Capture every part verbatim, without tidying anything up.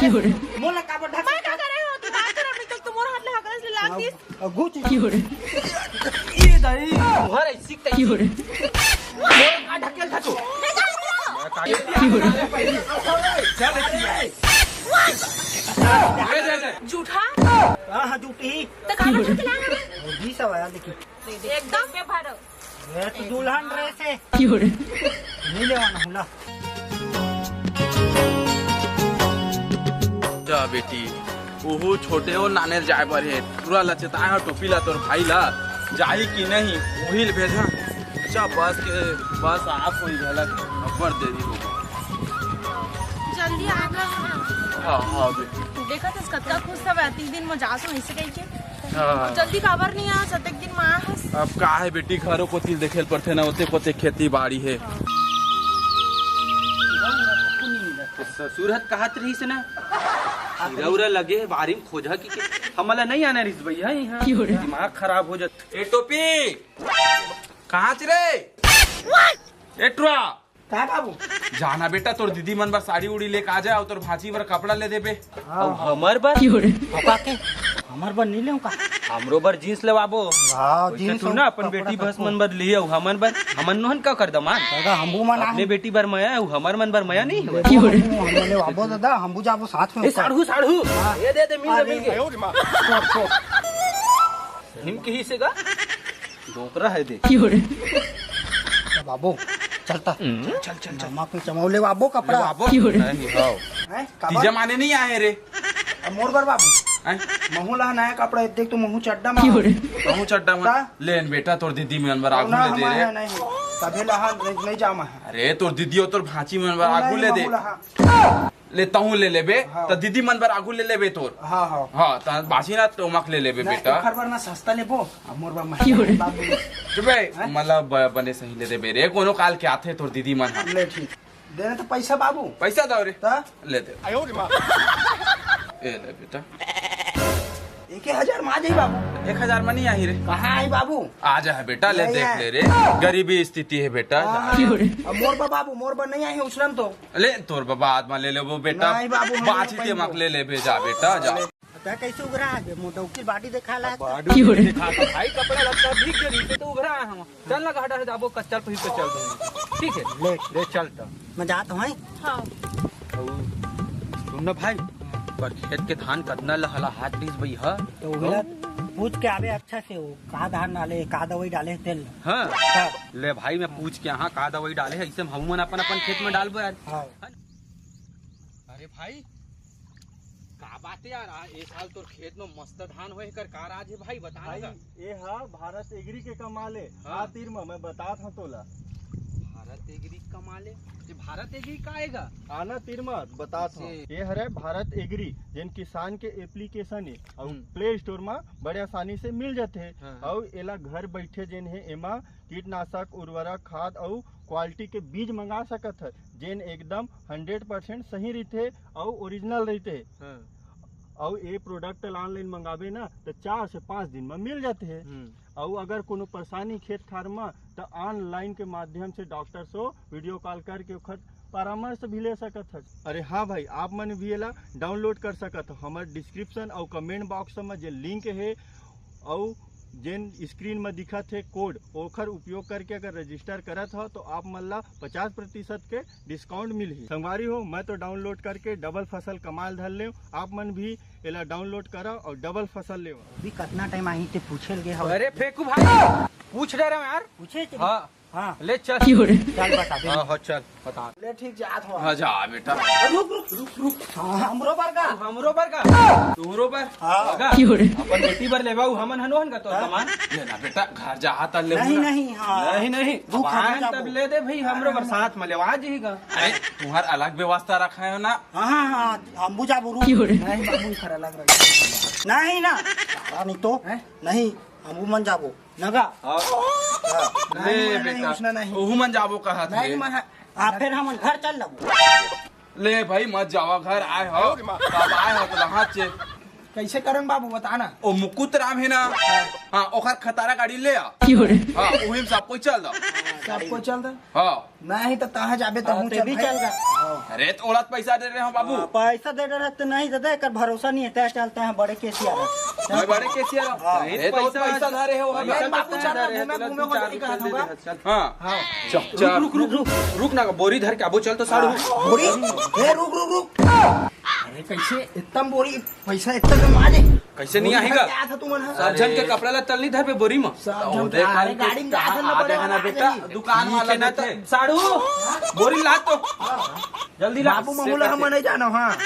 मोला काबर ढक मैं का करे हो? तू बात कर, अभी तक तो मोर हाथ ले हकस ले लाग दिस। अब घुच। ये दाई, तुम्हारा इसी तक। मोर का ढकेल था तू? मैं का चल, दे, दे, दे। जूठा। हाँ, हाँ, जूठी। तो काबर ढकेल लाग रे? बीस आया, देखिए। एकदम बेभारो। ये तो दुल्हन ड्रेस है। नहीं लेवाना हूँ, ला। जा बेटी, ओहू छोटे ओ नाने जाए बर हे। पूरा लचताए हो टोपी ला तोर भाई ला। जाही कि नहीं, ओही ल भेजा। जा बस के, बस आप होई घलक, अब्बड़ देरी हो। जल्दी आना। हाँ, हाँ बेटी। देखत हस कतका खुश हवय, अतिक दिन म जात हूँ, अइसे कहिके। हाँ। जल्दी काबर नहीं आस, अतेक दिन म आए हस। अब का हे बेटी, घरो कोती देखे ल परथे ना, ओते कोते खेती बाड़ी हे। हाँ। ससुर ह त कहत रहिस ना, हीरा उरा लगे हे बारी म खोजा कि के। हमला नहीं आना रहिस भैया यहाँ। दिमाग खराब हो जात। ए टोपी, कहाँ च रे? ए टुरा, का बाबू? जाना बेटा, तोर दीदी मन बर साड़ी उड़ी लेके आ जा, अउ तोर भांची बर कपड़ा ले देबे। हाँ। अउ हमर बर? पापा के? हमर बर नहीं लेऊं का? हमरो बर जींस लेवाबो। हाँ, ओइसे जींस तू अउ ना अपन कपड़ा बेटी भस मन बर लिए, अउ हमन बर, हमन नोहन का कर दमान? दादा, हमू मन अपने बेटी बर मया, अउ हमर मन बर मया नहीं हवय? हमू, हमू लेवाबो दादा, हमू जाबो साथ में। ए, साढ़ू, साढ़ू। हाँ। ये दे दे, मिल अरे। मिल के। हिम कही से का? डोकरा है दे। बाबू, चलता। चल, चल, चल, चल। नमक में चमौले बाबू कपड़ा। बाबू। नहीं, हाँ। हैं? काबर? तीजा माने नहीं आए रे। अब मोर बर बाबू। हैं? महू ला नया कपड़ा देख तो महू चड्डा मा। महू चड्डा मा। का? ले न बेटा, तोर दीदी मन बर आगू ना, ले दे हमारे रे। यहाँ नहीं। तभे ला हाँ, नहीं, नहीं जामा है। अरे, तोर दीदी अउ तोर भांची मन बर वो आगू नहीं, ले दे। महू ला हाँ। ले, तहूँ ले लेबे, हाँ। त दीदी मन बर आगू ले लेबे तोर। हाँ, हाँ। हाँ, त बासी ना टोमक ले लेबे ना, बेटा। ओखर बर ना सस्ता लेबो, अब मोर बर महंगा बाबू। चुप बे, हैं? मतलब ब-, बने सही ले देबे रे, कोनो काल के आथे तोर दीदी मन ह। ले ठीक, देना तो पैसा बाबू। पैसा दो रे। त? ले दे। आयो रे माँ। ए ले बेटा। एक हजार मा आ जाई बाबू। एक हजार मा नहीं आही रे। कहाँ आई बाबू? आ जा है बेटा, ले नहीं देख आए। ले रे। गरीबी स्थिति है बेटा, हाँ, जा हाँ। रे। अब मोर बर बाबू, मोर बर नहीं आई है उसनम तो। ले, तोर बर बाद म ले लेबो बेटा। नहीं बाबू, हम बात ही लोग ते मक ले लेबे, जा बेटा, जा। तै कैसे उघरा है बे? मोटा उकिल बाडी देखा ला। बाडी देखा था भाई, कपड़ा लत्ता भीग गई, तो उघरा है हम। चल ना, घाटा से जाबो, कच्चल पहिर के चल दूंगा। ठीक है? ले। ले, चल त। मैं जात हूँ। हाँ। अउ सुन ना भाई, पर खेत के धान कतना लहला हाथ बीस बई ह? तो उगला पूछ के आवे अच्छा से, वो का धान डाले, का दवाई डाले, तेल। हाँ। हाँ। ले भाई, मैं पूछ के, हाँ, का दवाई डाले है, इसे हम मन अपन, अपन खेत में डालबो यार। हाँ। अरे भाई, का बात है यार, आ, ए साल तोर खेत में मस्त धान होए, एकर का राज है भाई, बता ना भाई, गा। ए हा भारत एग्री के कमाल ए। हाँ। आ तीर म मैं बतात हूँ तोला। भारत एग्री के कमाल ए? ये भारत एग्री का आएगा? आना तीर म बतात हूँ। कैसे? ये हरे भारत एग्री, जेन किसान के एप्लीकेशन ए, अउ हम्म। प्ले स्टोर म बड़े आसानी से मिल जाथे। हाँ, हाँ। अउ एला घर बैठे जेन हे, एमा कीटनाशक, उर्वरक, खाद अउ क्वालिटी के बीज मंगा सकत ह, जेन एकदम हंड्रेड परसेंट सही रहिथे अउ ओरिजिनल रहिथे। हाँ। अउ ए प्रोडक्ट ल ऑनलाइन मंगाबे ना, त चार से पाँच दिन म मिल जाथे। हम्म। अउ अगर कोनो परेशानी खेत खार म, त ऑनलाइन के माध्यम से डॉक्टर से वीडियो कॉल करके ओखर परामर्श भी ले सकत ह। अरे हाँ भाई, आप मन भी एला डाउनलोड कर सकत हो। हमर डिस्क्रिप्शन अउ कमेंट बॉक्स म जे लिंक हे, अउ जेन स्क्रीन म दिखत हे कोड, ओखर उपयोग करके अगर रजिस्टर करत हो, तो आप मन ला पचास प्रतिशत के डिस्काउंट मिलही। संगवारी हो, मैं तो डाउनलोड करके डबल फसल कमाल धर लेव। आप मन भी एला डाउनलोड करा अउ डबल फसल लेवा। अभी कतना टाइम आही ते पूछे लगे हव। अरे फेंकू भाई, पूछ डरे हंव यार। पूछे तेरी? हाँ। हाँ। ले चल। चल बता दे। हाँ, हाँ, चल, बता। ले ठीक जात हो। हाँ, जा बेटा। रुक, रुक, रुक, रुक। हाँ, हमरो बर का? हमरो बर का? तुहरो बर? हाँ। का? अपन बेटी बर लेबा, उ हमन हनो हन का तोर हाँ। सामान? ले ना बेटा, घर जा, हाथ ले नहीं, ना। नहीं, हाँ। नहीं, नहीं। रुक, अब हम आन जाबो। तब ले दे भाई, हमरो बर साथ में लेवा जी का। अरे, तुम्हार अलग व्यवस्था रखा है ना? हाँ, हाँ, हाँ, हम बुझाबो, रुक। नहीं, बाबू, खरा लग रहा है। नहीं ना। नहीं तो। हैं? नहीं, हम मन जाबो। नगा। हाँ। हाँ। ले नहीं, नहीं, बेटा, उसने नहीं। ओहू मन जाबो कहा नहीं, थे। मैं, हाँ, फिर हम घर चल लगो। ले भाई, मत जावा, घर आए हो। अरे माँ। तब आए हो तो वहाँ से। कइसे करन बाबू, बता ना। ओ मुकुत राम हे ना, हाँ, ओखर खटारा गाड़ी ले आ। हाँ, उही में सब कोई चल दा। सब कोई चल दा। हाँ। नहीं तो तहाँ जाबे, तहूँ चल भाई। अरे, त ओला त पइसा दे रहे हो बाबू। हाँ, पइसा दे रहे त नहीं दे दे, एकर भरोसा नहीं हे, तैं चलते हैं बड़े केसिया ला। मैं बड़े केसिया ला। हाँ। अरे, त पैसा धरे हो, अरे, बाबू, चल ना, घूमे, घूमे, चल, हाँ। चल। रुक, रुक, रुक, रुक, रुक ना, बोरी धर के आबो, चल तो साढ़ू। बोरी? ए, रुक, रुक, रुक। अरे, कइसे? इतना बोरी पइसा इतना कमा दे। कइसे नहीं आही गा? क्या था तुमन हा? सब झन के कपड़ा ला तल नहीं धरबे बोरी म। सब झन के, अरे, गाड़ी में जात हन ना, बड़े वाला बेटा, दुकान वाला ना तो। साढ़ू, बोरी ला तो। जल्दी ला। बाबू, महू ला हमन नहीं जानो, हाँ।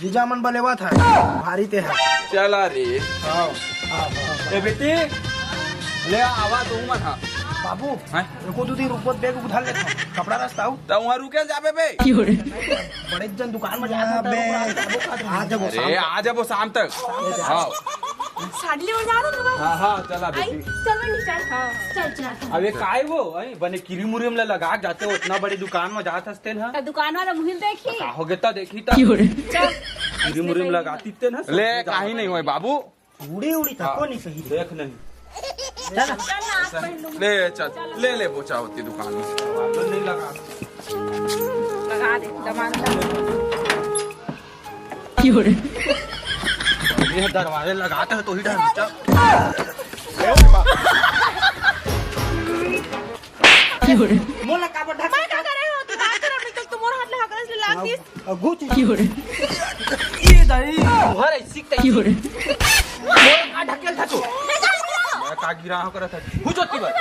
जीजा मन बलेवा था, भारी ते है। चला रे। हाँ, हाँ, हाँ। ए बेटी, ले आवा तू मन हा। बाबू, हाँ? एको दू दिन रुको, बैग उधार लेता हूँ। कपड़ा रस्ता हूँ। त उहाँ रुके जाबे बे। बड़े जन दुकान में जात हन, आ जाबो शाम तक। आ जाबो शाम तक। हाँ। साड़ी ले जा रहा था। हाँ, हाँ, चला बेटी। चल, चल। हाँ, चल, चल। अबे काय वो, बने क्रीम उरीम ला लगा के जाते हो, इतना बड़े दुकान में जात हस्ते ना। त दुकान वाला मुहिल देखी। का हो गया, त देखी त। चल। क्रीम उरीम लगाती ते ना। ले, काही नहीं होय बाबू। उड़ी उड़ी थको नहीं सही। देख नहीं। चल। चल ना, आज पहन लूंगी। ले चल, ले ले, बोचा होती दुकान में। तो नहीं लगा। लगा दे, दमान। ये दरवाजे लगाते हैं तो ही डर बचा। मोला काबर ढक मैं का करे हो? तू बात कर, अभी तक तू मोर हाथ ले हकरस ले लाग दिस। अगुच। ये दाई, तुहर ऐसी तैसी। मोर का ढकेल था तू? मैं का गिरा हो करत है। हुजो ती बात।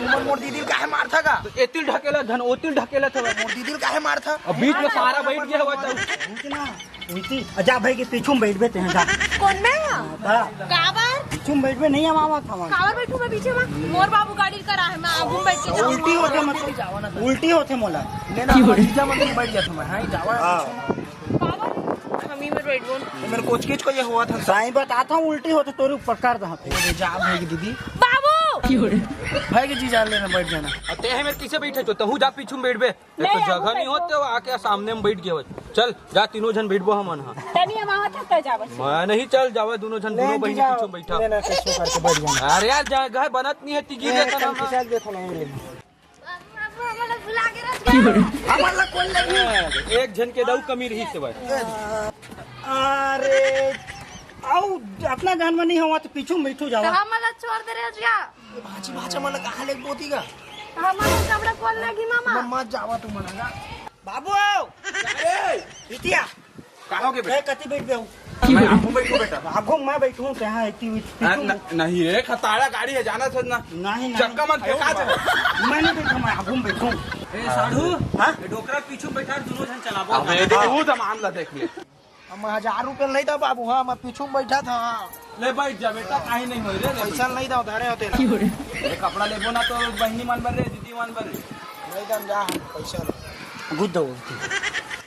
मोर, मोर दीदी काहे मार था का? तो एतिल ढकेला धन, ओतिल ढकेला था। मोर दीदी काहे मार था? अब बीच में सारा बैठ गया हुआ था। रुक ना। उल्टी। जा भाई के पीछू में बैठबे तें, जा। कौन मैं? हाँ। काबर? पीछू में बैठबे, नहीं हम आवत हवन। काबर बैठू मैं पीछे में? मोर बाबू गाड़ी करा है, मैं आगू में बैठ के जाऊँ। उल्टी होथे मतलब, उल्टी होथे मोला। ले ना, जीजा मन में बैठ जात हूँ मैं, हाँ, जावा। हाँ। काबर? हम ही में बैठबो। मेरे कोचकिच को ये हुआ था। साईं बतात हूँ, उल्टी होथे तोरे ऊपर कर दे हाथ। अरे जा भाई की दीदी। बाबू! भाई की जीजा लेना बैठ जाना। अब ते है मेरे किसे बैठे तो तहू जा पीछू में बैठबे। एक तो नहीं, जगह नहीं होते, वो आके सामने में बैठ गया। चल, जा, तीनों झन बैठबो हमन हा। तनी हम आवत हन, त जावत हन। मैं नहीं, चल, जावा, दोनों झन, ले, दोनों बहिनी जीजा, पीछू में बैठा। ले ना, कैसे करके बैठ जाना। अरे यार, जगह बनत नहीं है, तिगी ए, देता ना। चल, मैं चल, देखो ना, ये ले। बाबू, हमन ला भुला के रख गया। हमन ला कौन लगी? एक झन के दऊ कमी रही से भाई। अरे, आऊ, अपना जान में नहीं हुआ तो पीछू में बैठू जावा। तो हमन ला छोड़ दे रहे हो क्या? भाजी भाजा मन कहाँ ले बोती का? हमर कपड़ा कौन लगी मामा? तुम मत जावा, तुम मना ना। बाबू! अरे! बिटिया! का हो गे ए, बेटा? कति बैठ गए? मैं आगू बैठू बेटा। आगू मैं बैठू, कहाँ है? ती-, आ, पीछू न-, नहीं रे, खताड़ा गाड़ी है, जाना था ना। नहीं, नहीं। चक्का मत फेंका था। मैं नहीं बैठू, मैं आगू में बैठू। ए, साढ़ू, हाँ? ए, डोकरा पीछू बैठा, दोनों जन चलाबो। अबे, हाँ। तू तो मामला देख ले। हम हजार रुपया नहीं था बाबू, हाँ, मैं पीछू में बैठा था। ले बैठ जा बेटा, काहे नहीं होय रे, ले बैठ। पैसा नहीं था, उधारे होते ना। ये कपड़ा लेबो ना तो बहिनी मन बर रे, दीदी मन बर रे। नहीं था, हम जा, हम पैसा ले। गुद दो।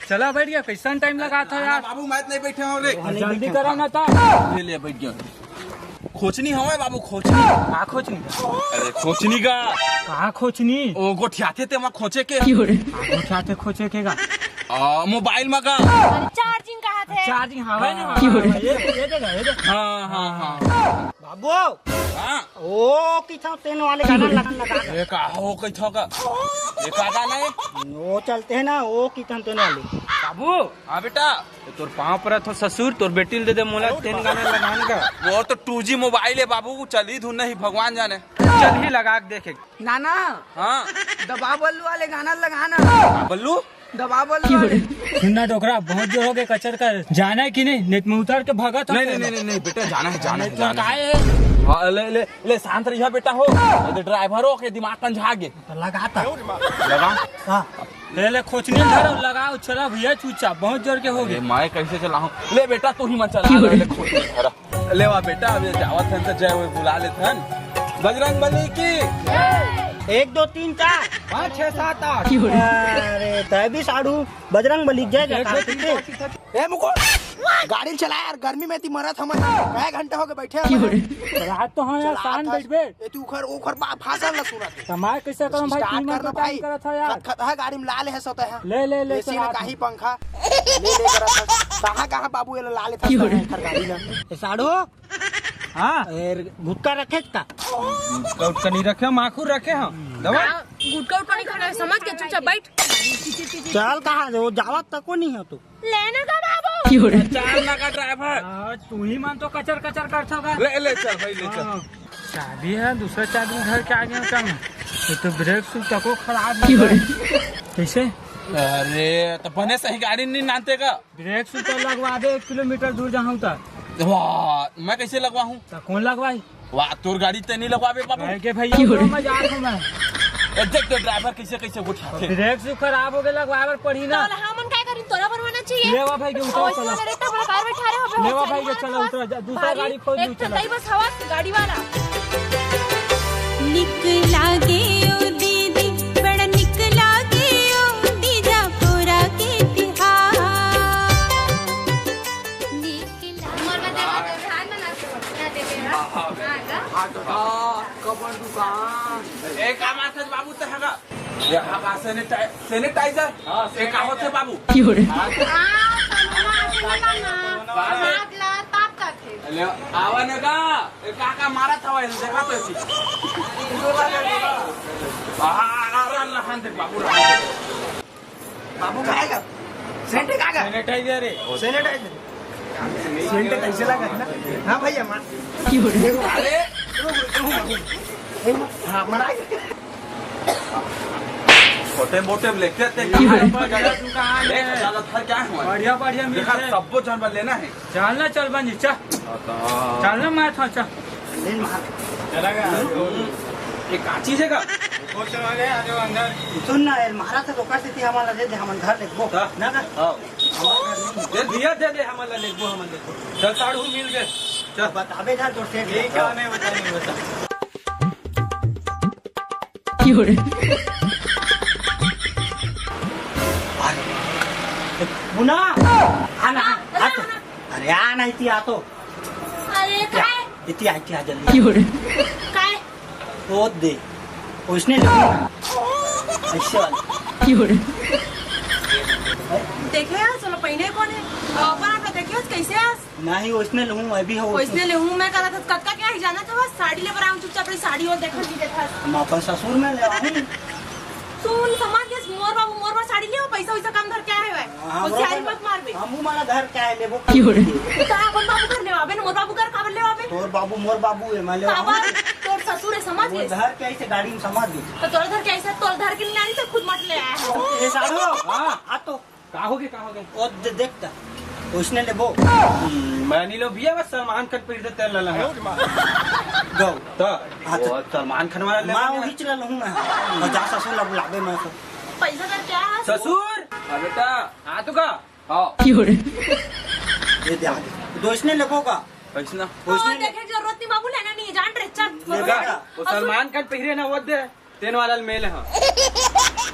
चला बैठ गया, कैसन टाइम लगा था ना, यार। बाबू, मैं तो नहीं बैठे हूँ रे। वहाँ नहीं जल्दी बैठे करा हूँ। ना था। ले, ले, बैठ गया। खोचनी हवय बाबू, खोचनी। का खोचनी? अरे, खोचनी का। कहाँ खोचनी? ओ, गोठियाथे ते मा खोचे के। गोठियाथे खोचे के का? आ, मोबाइल मा का। अरे, चार्जिंग कहाँ थे? चार्जिंग हवय ना, हाँ। हवय, हवय। ये, ये देख, ये देख। हाँ, हाँ, हाँ। बाबू। हाँ। ओ, किथन तेन वाले गाना लगा, लगा। ये का हो, किथन का? ये का गाना है? वो चलते हैं ना, वो किथन तेन वाले। बाबू। हाँ बेटा। तो तोर पाँव परत हो ससुर, तोर बेटी ल दे दे मोला, तेन गाना लगान का। वो तो टू जी मोबाइल है बाबू, वो चलही धुन नहीं, भगवान जाने। चलही लगा के देखे। नाना। हाँ। दबा बल्लू वाले गाना लगा ना। हाँ, बल्लू? दबा बल्लू वाले। सुनना डोकरा, बहुत जोर हो गए कचर कर। जाना है कि नहीं? नेट में उतर के भगत हो नहीं, नहीं, तेरा। नहीं, नहीं, नहीं, बेटा, जाना है, जाना है, नहीं तो जाना है। काय है? हाँ, ले, ले, ले, शांत रहिया बेटा हो। ये ड्राइवर हो के दिमाग कंझा गे। तो लगा ता। लगा। हाँ। ले, ले, खोचनी धरो, लगाओ, चला भैया, चुपचाप, बहुत जोर के हो गए। अरे, मैं कैसे चलाऊं? ले बेटा, तू ही मत चला, ले, ले, खोचनी धरा। ले वा बेटा, अब ये जावत हन तो जय वो बुला लेत हन। बजरंग बली की। एक, दो, तीन, चार। पाँच, छह, सात, आठ। अरे, तय भी साढ़ू, बजरंग बली, जय जयकार। ए मुकुल, गाड़ी चला यार, गर्मी में ती मरत हमन। कै घंटा हो गए बैठे हमन। रात तो हाँ यार, चला शान था। बैठ बे। ए तू उखर, उखर बा-, भाषण ला सुनत हे। त मैं कैसे करूं भाई, स्टार्ट तीन करना बजे भाई। टाइम करत था यार। खत, खत, हाँ, गाड़ी में ला ले है सोता है। ले, ले, ले, एसी चला में था। काही पंखा। ले, ले करत हस। कहाँ, कहाँ बाबू, ये ला लेथस गाड़ी ला। ए साढ़ू, हाँ? ए, गुटखा रखे का? गुटखा उटखा नहीं रखे, माखुर रखे हम। दवा? हाँ, गुटखा उटखा नहीं खाना है, समझ के चुपचाप बैठ। चल, कहाँ वो जावत तको नहीं हो तू। लेना का बाबू? चार लगा ड्राइवर। हाँ, तू ही मन तो कचर कचर करथो गा। ले, ले चल भाई, ले चल। हाँ। चाबी है, दूसरा चाबी घर के आगे में कम है। ये तो ब्रेक शू तको खराब है। कैसे? अरे, तो बने सही गाड़ी नहीं नानते का? ब्रेक शू तो लगवा दे, एक किलोमीटर दूर जाहूँ तो। वाह, मैं कैसे लगवाहूँ? तो कौन लगवाई? वाह, तोर गाड़ी ते नहीं लगवाबे बाबू। कहे के भैया, क्यों रे? मैं जा रहा हूँ मैं। ए, देख तो ड्राइवर कैसे, कैसे उठाथे। ब्रेक शू खराब हो गया, लगवाए बर पड़ी ना। तो हमन काय करी, तोला बनवाना चाहिए। ले वा भाई के उतरा, ओइसे चला। वाला रेता बड़ा कार बैठा रहे हो, ले वा भाई के, चला, उतरा, जा, दूसरा गाड़ी खोज लू, एक चला। ठंडाई बस हवा गाड़ी वाला। निक लागे ओ दीदी, बड़ा निक लागे ओ दीदा, पूरा के तिहार। निक ला- मोर बदे ध्यान में ना दे मेरा। हाँ, हाँ, हाँ, हाँ, कपड़ दुकान। ए, का बात है बाबू, ते हगा? ये हगा सैनिटाइ-, सैनिटाइजर? हाँ, ये का होथे बाबू? क्यों रे? हाँ। हाँ, कोरोना आथे ना, कोरोना वाला। हाथ ला ताप करथे। ले, आवा न का? ये का, का मारत हवा, ये देखा तो ऐसी। हाँ, हाँ, हाँ, हाँ, हाँ, देख बाबू, हाँ। बाबू, काय का? सेंट काय का? सैनिटाइजर है। सैनिटाइजर। सेंट कैसे लगा ना? हाँ भैया, मान। अरे, रुक, रुक, रुक, रुक। हाँ, मना। छोटे मोटे लेके आते हैं। बढ़िया दुकान है। देख, ज्यादा था क्या है? बढ़िया, बढ़िया मिलता है। सबको जानवर लेना है। चल ना, चल बंजी, चल। चल ना, मैं था, चल। चला गया। ये का चीज है का? कुछ ना ले, आ जाओ अंदर। सुन ना, यार, मारा था तो कर देती, हमारा दे दे, हम घर लेबो। हाँ। ना का? हाँ। हमारा घर नहीं। दे दिया, दे दे, हमारा लेबो, हमारा लेबो। चल, साढ़ू मिल गए। चल। बताबे जा, तो सेठ ठीक है, नहीं बता, नहीं बता। मुना, आ ना, आ तो। अरे, आ ना, इति आ तो। अरे, काय? इति आ, इति आ, जल्दी। काय? वो दे। उसने ले। ऐसे वाला। देखे यार, चलो, पहले कौन है? अपन आप देखे, कैसे है? नहीं, ओइसने लेहूँ, मैं भी हूँ। ओइसने लेहूँ, मैं करत हस, कतका के आही जानत हवस? साड़ी ले बर आहूँ, चुपचाप ले साड़ी ओर देखत जी देखत। हम अपन ससुर में ले आहूँ। सुन, समझ गेस, मोर बाबू, मोर बर साड़ी ले, पैसा वैसा कम धर के आए हवय। हाँ, होशियारी मत मारबे। हमू मन ला धर के आए लेबो। त अपन बाबू घर लेवाबे न, मोर बाबू घर काबर लेवाबे? तोर बाबू मोर बाबू है, मैं लेवाहूँ। काबर? तोर ससुर है, समझ गेस। धर के ऐसे गाड़ी में समझ गेस। त तोर धर के ऐसे, तोर धर के नहीं आनी, त खुद मत ले आए। ए साढ़ू, हाँ। आ तो। का होगे, का होगे? ओ दे-, देख त, ओइसने लेबो। हम्म, मैं नहीं लो भैया, बस सलमान खान पीट दे तेल लला है। गौ। त, हाँ, त वो सलमान खान वाला ले मैं लेना। वही चला लूँ मैं। और जा ससुर ला बुलाबे मैं तो। पैसा कर क्या है? ससुर, हाँ बेटा। हाँ, तू का? हाँ। ये दे आगे। तो ओइसने लेबो का? पैसा ना। ओइसने हाँ, ले- देखे जरूरत नहीं बाबू, लेना नहीं है, जान रे, चल। लेबो का? वो ससुर सलमान खान पहिरे ना, वो दे। तेन वाला मेल ह।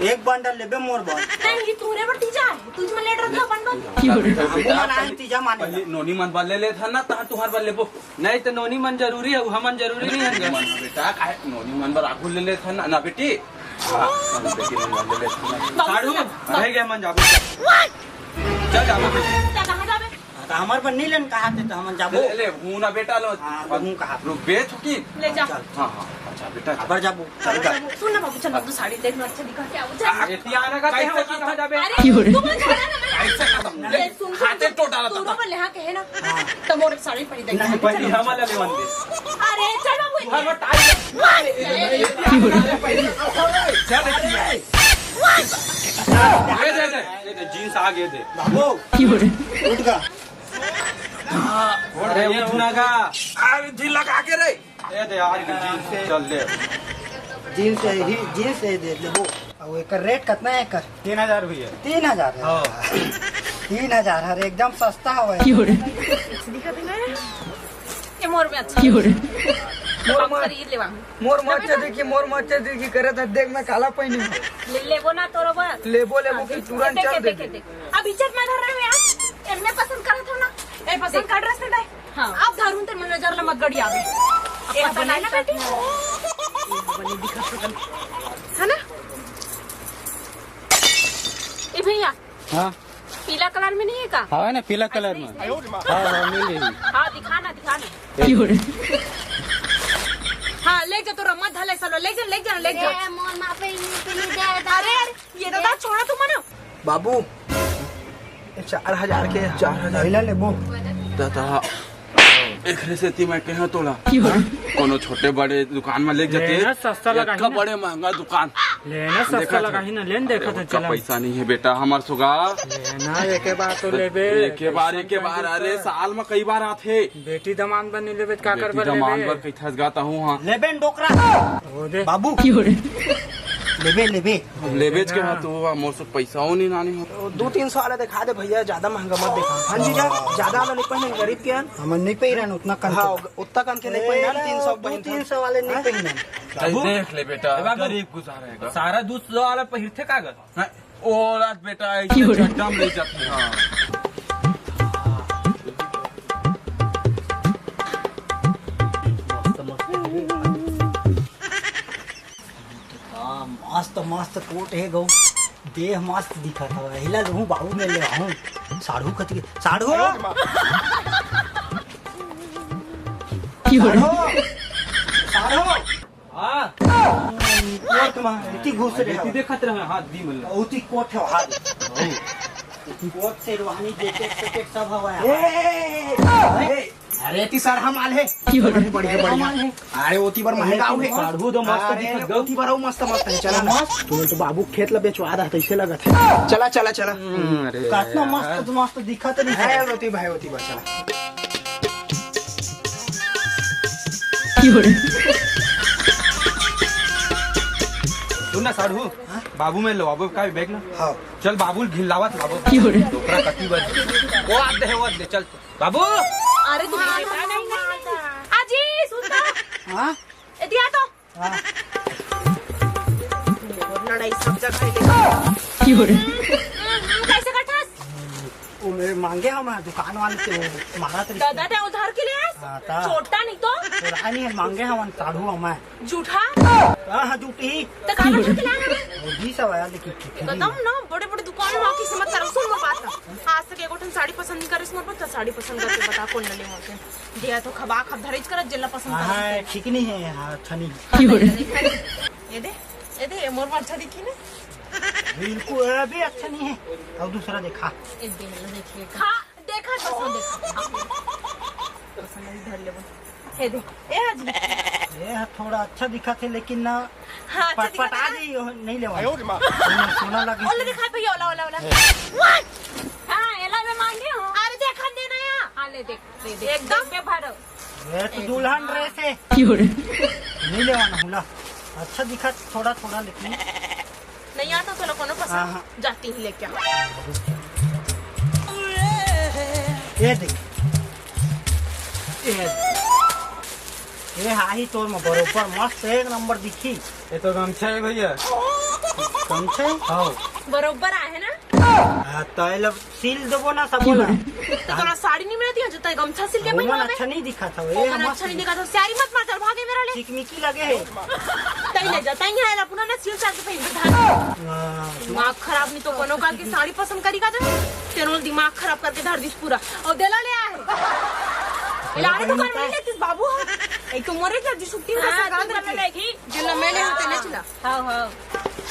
एक बंडल लेबे मोर बर। नहीं, तू रे बर तीजा है। तुझ में लेटर दो बंडल। हमू मन आए तीजा माने। पहले नोनी मन बर ले लेथन ना, तहाँ तुहर बर लेबो। नहीं त नोनी मन जरूरी है, हमन जरूरी नहीं है। नोनी मन बेटा, काहे नोनी मन बर आगू ले लेथन ना, ना बेटी। हाँ, बेटी नोनी मन ले लेथन ना। बाबू साढ़ू, सुन ना। रह गया मन जाबो। चल जाबो बेटी। त कहाँ जाबे? हाँ, त हमर बर नहीं लेन कहा थे, त हमन जाबो। ले, ले, हूँ ना बेटा लो। हाँ, त हूँ कहा। रुक बे, थोकी। ले जा। चल। हाँ, हाँ, अच्छा बेटा, अच्छा। अबर जाबो। चल, चल। सुन ना बाबू, चल, बाबू, साड़ी देखना अच्छा दिखा के आओ, चल। आ, एती आना का कैसे कहाँ जाबे? अरे, तू मत जाना ना, मैं कैसे खत्म? ले, सुन, सुन, खाते सुन। टोटा तू रहता। रोबा ले, हाँ, कहे ना। हाँ। त मोर साड़ी पहनी देख। नहीं, पहली हमारा लेवन दे। अरे, चल बाबू। हमारा टाइम। चल, दे, दे, दे, दे, जींस आगे दे। बाबू, उठ का। अरे उठना का? अरे ढीला का के रे? ए दे यार, जींस चल दे। जींस है ही, जींस है दे, लेबो। अब एकर रेट कितना है एकर? तीन हजार भैया। तीन हजार है? हाँ। तीन हजार, अरे एकदम सस्ता हो है। दिखा देना है। ये मोर में अच्छा। मोर हम मत, खरीद लेवा। मोर मत देखी, मोर मत देखी करे त देख मैं काला पहनी हूँ। ले लेबो ना तोरो बर। लेबो, लेबो हाँ, कि देख, तुरंत देख, चल देख, दे। देख। अब इज्जत में धर रहे हो यार। एमे पसंद करत हो ना? ए पसंद कर रहे हो ना? हाँ। अब धरून ते मन नजर ल मत गड़ियावे। अब ए, पता नहीं ना बेटी। है ना? ए भैया। हाँ। पीला कलर में नहीं है का? हवे ना, पीला कलर में। हाँ, हाँ, मिल जाही। हाँ, दिखा ना, दिखा ना। हाँ, ले जा, तोर अम्मा धले, सब ले जा, ले जा, ले जा। ए, मोर माँ पे इन्हीं, इन्हीं दे, दे। अरे, अरे, ये तो छोड़ा तू मना। बाबू, ये चार हजार के, चार हजार। लेबो। दादा, एकरे सेती मैं कहे तोला, कोनो छोटे बड़े दुकान में ले जाते। लेना सस्ता लगाही ना। बड़े महंगा दुकान। लेना सस्ता लगाही ना, लेन देखा तो चला। पैसा नहीं है बेटा हमार सोगा। लेना, एके बार तो लेबे। एके बार, एके बार, अरे साल में कई बार आथे। बेटी दमांद बर नहीं लेबे, का करबे? दमांद बर कई थस गाता हूँ, हाँ। लेबे न डोकरा। ओ दे। बाबू। लेबे, लेबे। लेबेच के हाँ, तू मोर से पैसा हो नहीं नानी हो। दो तीन सौ वाला दिखा दे भैया, ज्यादा महंगा मत दिखा। हाँ जीजा, ज्यादा वाला नहीं पहने, गरीब के हन। हमन नहीं पहिरन उतना कन के। हाँ, उतना कन के नहीं पहिरन, तीन सौ दो तीन सौ वाले नहीं पहिरन। बाबू, देख ले बेटा, ए बाबू, गरीब गुजारा है। सारा दो सौ वाला पहिरथे कागज। हाँ, ओ रात बेटा, ऐसे चड्डा में ले जाते हैं। हाँ। हाँ, मस्त मस्त कोट हे गौ, देह मस्त दिखत हवय। हिला लूहूं बाबू में ले आहूं। साढ़ू कति के साढ़ू। साढ़ू, साढ़ू। हाँ। कोट में इति घुस रे। इति देखत रहे हाथ दी मतलब। उति कोट हे हाथ। कोट शेरवानी जैकेट पैकेट सब हवय। ए, ए, ए, ए। अरे, एती सरहा माल हे। बढ़िया, बढ़िया, बढ़िया। अरे, ओती बर महंगा हे। साढ़ू तो मस्त दिखत गो। ओती बर अउ मस्त, मस्त हे। चला ना। मस्त। तुमन तो बाबू खेत ला बेचवा दा, तइसे लगत हे। चला, चला, चला। हम्म, अरे कतना यार। मस्त, मस्त दिखत हे। है, ओती भाई, ओती बर चला। सुन ना साढ़ू, हाँ? बाबू में लो, बाबू का बैग ना। हाँ। चल बाबू घिल्लावत बाबू। ओकरा कति बर। वो आत दे, वो आत दे, चल। बाबू! अरे, तू नहीं, नहीं, नहीं, नहीं। आजी, सुन तो। हाँ? एती आ तो। हाँ। लड़ाई सब जगह हे। हम्म, हम्म, कइसे कथस? वो मेर मांगे हवं दुकान वाले से, वो मारा तो दादा, ते उधार के लिए आस? हाँ, ता। छोटा नहीं तो। चोराय नहीं हे, मांगे हवं साढ़ू हवं। जूठा? हाँ, हाँ, जूठी। त काबर जूठी लाय हवे? वो बीस हवय, लेकिन कितनी? एकदम ना, बड़े-बड़े दुकान में आके समझ कर सुन लो बात ना। आज तक एको ठन साड़ी पसंद नहीं करिस मोर बर, त साड़ी पसंद करके बता, कौन ले लेवं के? दिया तो खबा खब धरेच करत, जेला पसंद हाँ, करत हाँ, हे। ठीक नहीं हे, हाँ, अच्छा नहीं हे। हाँ, ले, ले, ले, ले। ये दे, ये दे, ये मोर बर अच्छा दिखी ना? बिल्कुल, ये भी अच्छा नहीं हे। अब दूसरा देखा। ये दे, ले, देखिए, खा। देखा तो सो देखा। पसंद नहीं धर लेबो। हे दे। ए आज ये ह थोड़ा अच्छा दिखत हे, लेकिन ना हाँ, अच्छा पटपटा दिखत हे। जी, नहीं लेवा। आयो रे माँ। सोना लगे। ओला दिखा भैया, ओला, ओला, ओला। हाँ, एला मैं मांगे हूँ। अरे देख, हम देना या। हाँ, ले देख, ले देख। एकदम। देख बे भरो। ये तो दुल्हन ड्रेस हे। नहीं लेवा ना होला। अच्छा दिखत थोड़ा थोड़ा, लेकिन नहीं आता तो कोनो पसंद। हाँ, हाँ। जाती ही लेके आ। ये देख, ये देख। ये हाही तोर में बरोबर मस्त एक नंबर दिखी। ये तो गमछा हे भैया। गमछा हे? हाँ। बरोबर आहे ना? हाँ, तो ये लो सील देबो ना सब बोला। तो तोरा साड़ी नहीं मिलती है जो तय गमछा सिल के वो पहनावे? अच्छा नहीं दिखा था वो। वो ये मन मस्त अच्छा नहीं दिखा था, स्यारी मत मार, चल भागे मेरा ले। चिकमिकी लगे है। तई ले जा, तई है अपना ना सिल साल के पहन के धार। हाँ। दिमाग खराब नहीं तो कोनो काल के साड़ी पसंद करी का तो तेनों दिमाग खराब करके धर दिस पूरा। और देला ले आए। इलाने दुकान में ले किस बाबू है? एक तो मोरे क्या जी छुट्टी में हाँ, रात रखे। जिला मैं ले होते ना चिला। हाँ, हाँ।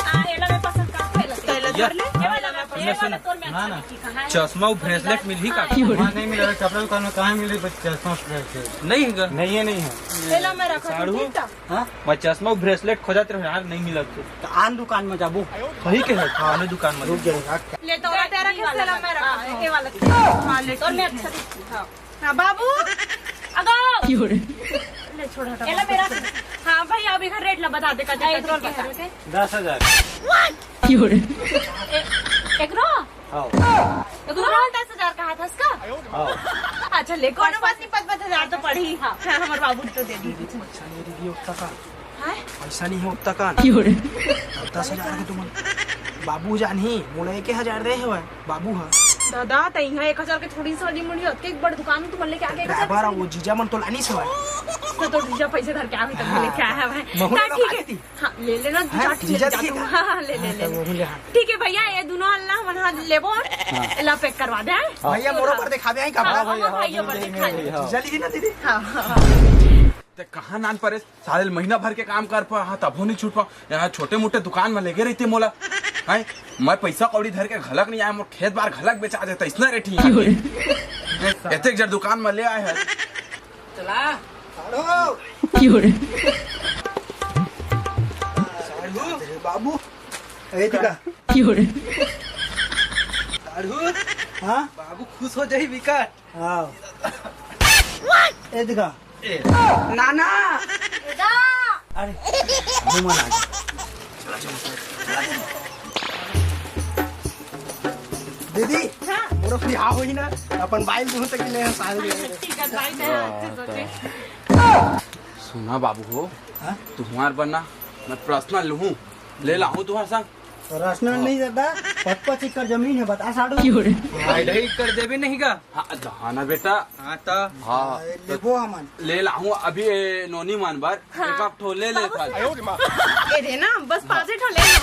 आ, एला मैं पसंद का, एला से। एला धर ले। ये वाला मैं पसंद, ये वाला तोर में अच्छा दिखी, कहाँ है? चश्मा अउ ब्रेसलेट मिलही का? हाँ। वहाँ नहीं मिला, कपड़ा दुकान में कहाँ मिले बस चश्मा ब्रेसलेट? नहीं है का? नहीं है, नहीं है। एला मैं रखा साढ़ू? ठीक था। हाँ? मैं चश्मा अउ ब्रेसलेट खोजत रहे यार, नहीं मिला थे। तो आन दुकान में जाबो। सही के है? हाँ, आने दुकान में रुक जाओ। ले तो तेरा के वाला मैं रखा, ये वाला। हाँ, ले तोर में अच्छा दिखी, हाँ। हाँ, बाबू। अगो। ले, छोड़, हटा। एला मेरा। हाँ, भाई, अब एकर रेट ला बता दे, का हाँ, एक रोल बता। दस हजार। ए-, एकरो? हाँ। एकरो रोल दस हजार कहा था इसका? हाँ। अच्छा, ले, कोनो बात नहीं, पाँच, पाँच हजार तो पड़ी। हाँ, हाँ, हमारे बाबू तो दे दी। अच्छा, ले दी, उतना का। हैं? पैसा नहीं है उतना का। अब दस हजार के तुमन बाबू जान ही, मोला एक हजार दे हवय, बाबू ह। दादा, त इहाँ एक हजार के थोड़ी सा वाली मुड़ी, अतके एक बड़ दुकान में तुमन लेके आके एक हजार ड्राइवर, वो जीजा मन तो लानी से हवय। तो, तो जीजा पैसे धर के आवे, तब लेके आया है भाई। महू ला ठीक है। हाँ, ले लेना, दू चार ठो ले जा तू। हाँ, हाँ, ले, ले, ले, ले। ठीक है भैया, ये दोनों अल्लाह मन हाथ लेबो। हाँ। ला pack करवा दे, हैं? भैया, मोरो पर दिखावे, हैं का? हाँ, हाँ, भाई, हाँ, हाँ, भाइयों पर दिखा दे। हाँ। जल्दी ना दीदी। हाँ, हाँ, हाँ। ते कहाँ नान परे? साले महीना भर के काम कर पा, हाँ, तभो नहीं छूट पा। यहाँ छोटे मोटे दुकान में लेके रहिते मोला, हैं? मैं पैसा कौड़ी धर के घलक नहीं आया, मोर खेत बार घलक बेचा देता, इसना रेट ही। एतेक जर दुकान में ले आए हैं। चला। साढ़ू। साढ़ू। बाबू। ए दिखा। साढ़ू। हाँ? बाबू खुश हो जाई विकट। हाँ। ए दिखा। ए, नाना। अरे, घूमन आ गया। दीदी, हाँ। मोरो बिहाव होही ना, अपन बाइल दूँ तक ले साल दे। ठीक है, बाइल दे, हाँ, अच्छे सोचे। सुना बाबू हो, हाँ? तुम्हार बर ना, मैं personal लूँ, ले लाऊँ तुम्हार संग। पर्सनल नहीं दादा, पचपच एकड़ जमीन है, बता साढ़ू। ढाई ढाई एकड़ जमीन नहीं का? हाँ, तो हाँ ना बेटा। हाँ तो। हाँ। ए, लेबो हमन। ले लाहूँ अभी, ए, नोनी मन बर, हाँ। एक आध ठो ले ले बाबू था। सुन। ए रे ना, बस पाँचे ठो ले ला।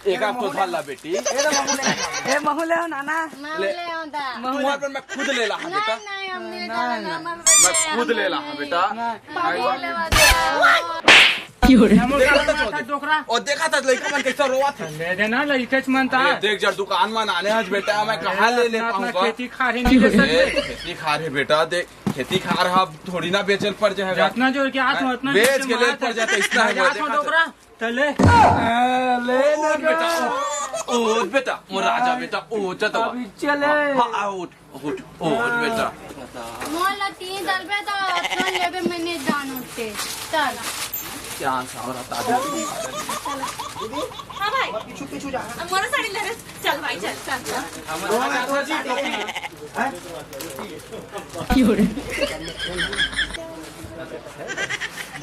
एक आध ठो धर ला बेटी। ए रे महू ले। ए महू ले आओ नाना। महू ले। ले आओ दा। महू तुम्हार ले। पर मैं खुद ले ला, हाँ बेटा। नहीं, नहीं, हम नहीं ना, डालेंगे, ना। हमारे मैं बच्चे खुद हैं, ले ला, हाँ नहीं। बेटा। ना। बाबू ले आ जाओ। देखा था चौधरी। डोकरा। और देखा था लइका मन कैसा रोवा थे। ले देना, लइकेच मन ता। अरे देख जब दुकान मन आने हज बेटा, मैं कहाँ ले ले अपना, अपना पाऊंगा? खेती खार ही नहीं दे ए, सकते। खेती खार है बेटा, देख खेती खार हा थोड़ी ना बेचल पड़ जाएगा। जितना जोर के हाथ में, उतना बेच जोर के के ले मार पड़ जाता, इतना है, मैं जात देखा में था। डोकरा, तो ले। ले ओ ना बेटा, ओ, ओ बेटा, मोर राजा बेटा, ओ जा तो। अभी चले। हाँ, हाँ, उठ। उठ, उठ बेटा। मोला तीन साल पे तो सुन लेबे, मैंने जान उठते। चल। क्या सावरा ताजा। हाँ भाई। पीछू, पीछू जा। अब मोरा साड़ी ले रे। चल भाई, चल, चल, चल।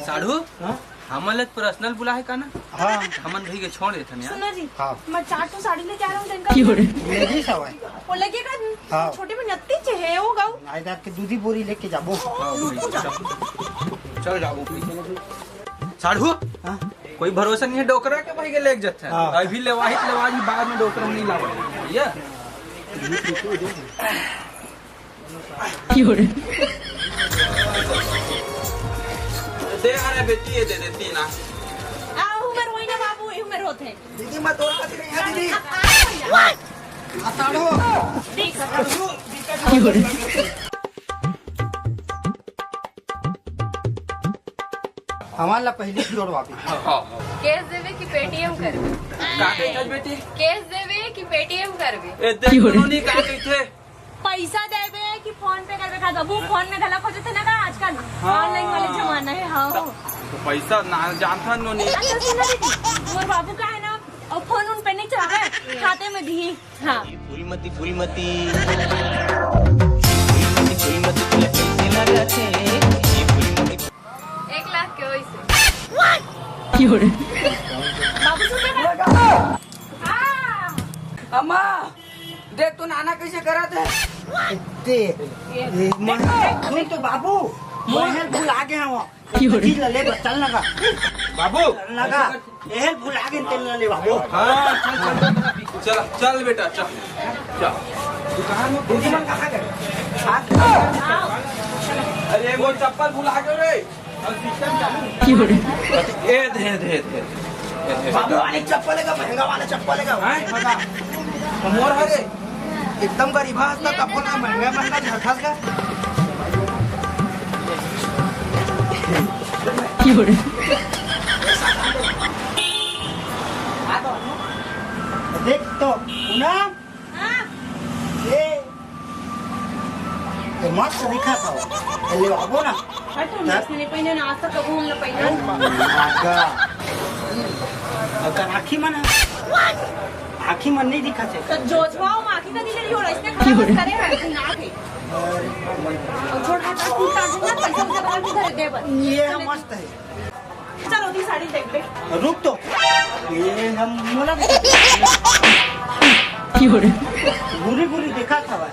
साढ़ू? हाँ? हमन ला पर्सनल बुलाए का ना? हाँ। हमन भाई के छोड़ देथन यार। सुनो जी, हाँ। मैं चार ठो साड़ी लेके आ रहा हूँ, दिन का। क्यों रे? लेडीज हवय। वो लेके का हाँ। छोटे में नत्ती चे है, वो गाऊ। आज रात के दूधी बोरी लेके जाबो। हाँ, भाई, चल। चल जाबो। साढ़ू? हाँ। कोई भरोसा नहीं है, डोकरा के भाई के लेके जाते हैं। हाँ। अभी लेवाही, लेवाही, बाद में डोकरा नहीं लावा। भैया। दे, अरे बेटी, ये दे दे, तीन आ। आ, उमर होई ना बाबू, ये उमर होते हैं। दीदी, मैं तोर खातिर नहीं है, दीदी। आ, आ, आ, आ, आ, साढ़ू। देख, साढ़ू। हमार ला पहली जोड़वा भी। हाँ, हाँ। कैश देवे कि पेटीएम करबे? का कहिथस बेटी? कैश देवे कि पेटीएम करबे? ए, देख, दोनों नहीं का कहिथे? पैसा देबे कि फोन पे करबे? का बाबू फोन में घला खोजत है ना का आजकल? हाँ। ऑनलाइन वाले जमाना है, हाँ। तो, तो पैसा ना जानता नो नहीं। अच्छा सुनो दीदी, मोर बाबू का है ना, और फोन उन पे नहीं चलावे, खाते में दी। हाँ। फूलमती, फूलमती। फूलमती, फूलमती, तोला कैसे ना रखे? ये फूलमती। एक लाख के वैसे। बाबू सुन ना। हाँ। अम्मा। देख तो नाना कैसे करत है। दे। ए, मन, सुन तो बाबू, मोहन भुला गए हैं वो। चीज ले ले, बस चल ना का। बाबू। चल ना का। एहल भुला गए, तेल ना ले बाबू। हाँ, चल, चल। चल, चल बेटा, चल। चल। दुकान में दीदी मन कहाँ गए? हाथ अरे, वो चप्पल भुला गए रे। ए, दे, दे, दे, दे। बाबू वाले चप्पल है का, महंगा वाला चप्पल है का? हैं? बता। मोर हरे। एकदम गरीब हस, त कपड़ा महंगा, महंगा झरखस का। देख तो, पूनम। हाँ। ये तो मस्त दिखा था। ये ले बाबू ना। हट, हम इसने पहने ना, आज तक कबू हम ना पहने। आगा। अगर आँखी मन है। आँखी मन नहीं दिखा थे। तो जोजवा हम आँखी का नहीं ले रही हो, इसने खड़ा बस करे है, ना थे। छोड़, हट, हट, हट, हट, पैसा उसे बना के घर दे बस। ये मस्त है। चलो, दी साड़ी देख ले। रुक तो। ये हम मोला देखा। बुरी बुरी देखा था भाई।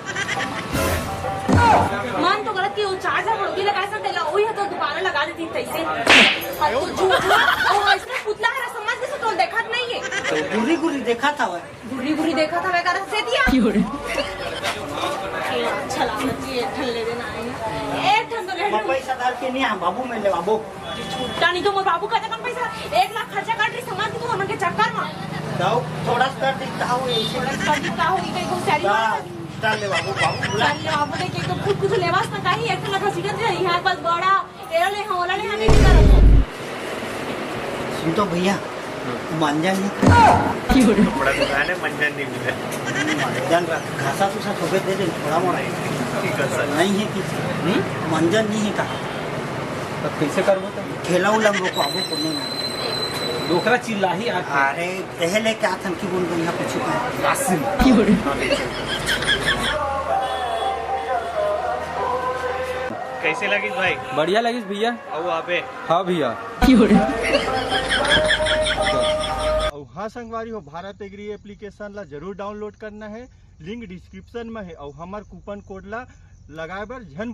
मन तो गलत कि वो चार्जर मुड़की लगाए सन, तेला वही ह तो दोबारा लगा देती तैसे। और तू झूठ, झूठ, वो ऐसे पुतला हरा समझ के से तो देखत नहीं है। तो गुरी गुरी देखा था वह। गुरी गुरी देखा था मैं, कर से दिया। अच्छा लागत है, एक ठन ले देना है। एक ठन तो ले मैं पैसा धर के नहीं आ बाबू, मैं ले बाबू। छुट्टा नहीं तो मोर बाबू कहते कम पैसा, एक लाख खर्चा कर रही सामान की तू हमन के चक्कर में। दाऊ, थोड़ा सा कर देता हूँ ऐसे। थोड़ा सा कर देता हूँ, इधर को सैरी हाँ, मार। चल ले बाबू, बाबू बुला। चल ले बाबू, देख, एक तो खुद कुछ लेवास ना कहीं, एक तो लगा सीधा सीधा यहाँ बस बड़ा, एरा ले हाँ, ओला ले हाँ, नहीं करत। सुन तो भैया, मांजा नहीं। कपड़ा दुकान है, मंजन नहीं मिला। मांजन रख, घासा फूसा थोपे दे दे, थोड़ा मोड़ा। ठीक है सर। नहीं है कि हम्म? मांजन नहीं है कहा। तब कैसे करबो तो? ठेला उला में रोकवाबो कोनो में। डोकरा चिल्लाही आथे। अरे, एहे लेके आथन कि बोल बढ़िया कुछ का। आसिम। कैसे लगिस भाई? बढ़िया लगिस भैया। अउ आबे। हाँ भैया। अउ हाँ संगवारी हो, भारत एग्री एप्लीकेशन ला जरूर डाउनलोड करना है, लिंक डिस्क्रिप्शन में है। अउ हमर कूपन कोड ला लगाए बर झन